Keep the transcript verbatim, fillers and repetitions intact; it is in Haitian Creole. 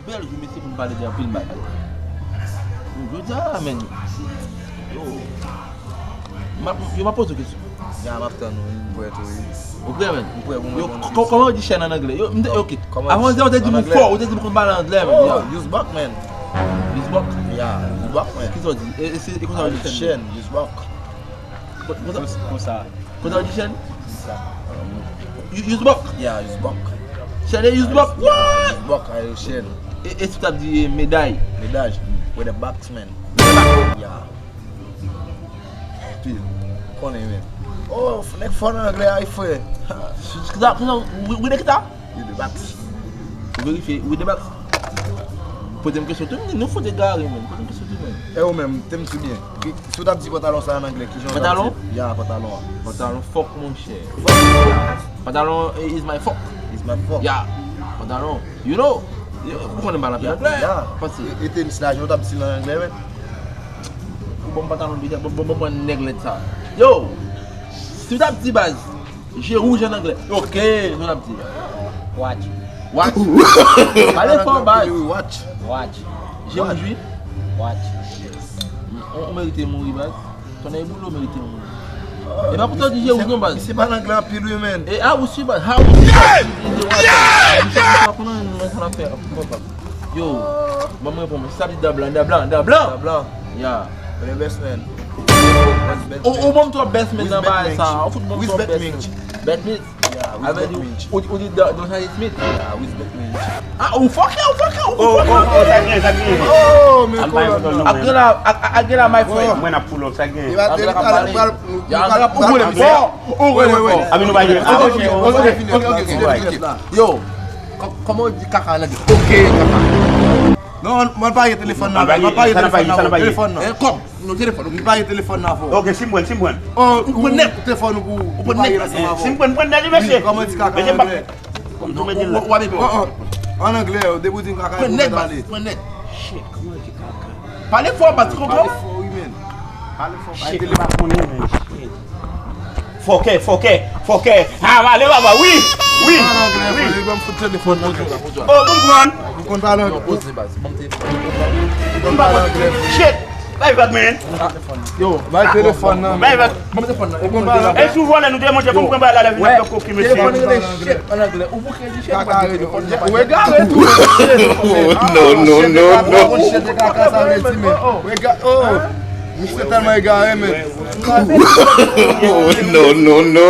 Bèl jou, mesye, pou n pale de anpil bagay. Yo, jodi a, men. Yo. M ap, yo, m ap poze w kesyon. Ya, m ap tann ou, wi, m prè tou, wi. Ou prè, men? M prè pou mwen. Yo, kòman yo di chèn an anglè? Yo, m te, ok. Avan, ou te di m ou fò, ou te di m konn pale anglè, men. Oh, use buck, man. Use buck? Ya, use buck, man. Kisa w di? E, e, e konsa yo di chèn? Use buck. Konsa? Konsa. Konsa w di chèn? Use buck? Yeah, use buck. Chèn e use buck? What? Use buck, a yo chèn. E, e si w t ap di, e, meday? Meday. With a box, man. Yeah. Pil. Konnen, men. Oh, nèg fò nan anglè a, frè. Konsa, konsa, with a kita? With a box. Ou verifye, with a box. Poze m kesyon tou, nou fout egare, men. Poze m kesyon tou, men. E ou menm, te m sou byen. Si w t ap di pantalon sa an anglè, kijan w t ap di? Pantalon? Ya, pantalon an. Pantalon fuck, monchè. Fuck. Pantalon, eh, is my fuck. Is my fuck. Ya. Pantalon. You know? Yo, ou konnen m pale anpil anglè. Ya. Pase. E, e tenis la, jan w t ap di l an anglè, men. Ou ban m pantalon deja, ban, ban, ban, ban nèg lèd sa. Yo, si w t ap di baz, je wouj an anglè. Ok, jan w t ap di. Watch. Watch. Pale fò, baz. Watch. Watch. Je wouj, wi. Watch. Ou, ou merite mouri, baz. Tonnè boule, ou merite mouri. E pa pou sa w di je wouj non, baz. Misye pale anglè anpil, wi, men. E a ou si, baz. Ha ou si, baz. Misye pa konn anyen nan sa l ap fè. Yo, ban mwen pran mwen. Sa di dan blan, dan blan, dan blan. Dan blan. Ya. Mwen best man. Ou, ou ban m twòp best man nan bagay sa. Ou fout ban m twòp best man. Best man. Avè di, ou, ou di Don Smith. Ah, ou fòkè, ou fòkè, ou fòkè. Oh, oh, oh, sa gen, sa gen. Oh, men kolòn nan. Ak gen la, ak, ak gen la, my friend. Mwen ap pull up, sa gen. Ak gen la, ou vle m fò, ou vle m fò. Abi nou pa jwe. Ok, ok, ok, ok. Yo, kò-, kòman w di kaka an anglè? Ok, kaka. Non, mwen pa gen telefòn nan, mwen pa gen telefòn nan, telefòn nan. Eh, kòb. Non, telefòn, ok. M pa gen telefòn nan avè w. Ok, si m pran, si m pran. Oh, ou pran nèt. Telefòn ou pou, ou pale ansanm avè w. Si m pran, m pran nèt, mesye. Kòman di kaka an anglè? Kòm tou mete la. W ap epi w. Oh, oh. An anglè, depi w di m kaka, ou mèt ale. Pran nèt, baz, pran nèt. Shit, kòman di kaka? Pale fò, baz, ou konprann? Pale fò, wi, men. Pale fò, pale telefòn. Shit, m pa konnen, men. Shit. Fòkè, fòkè, fòkè. Ah, ale baba, wi, wi, wi. Pale anglè, fò, li ban m fout telefòn nan. Oh, bon, pran. Ou konn pale anglè. Shit. Bay vag, man. Yo, bay telefòn nan. Bay vag. Ban m telefòn nan. Ou konn pale anglè? E si w vòlè nou te manje, ban m pran bagay la, lè vin ap fè koki, mesye. Telefòn rele shit an anglè. Ou bouke di shit, ou pa di telefòn. Ou egare tou. No, no, no, no. Shit de kaka, sa vle di, men. Ou egare, oh. Misye tèlman egare, men. No, no, no.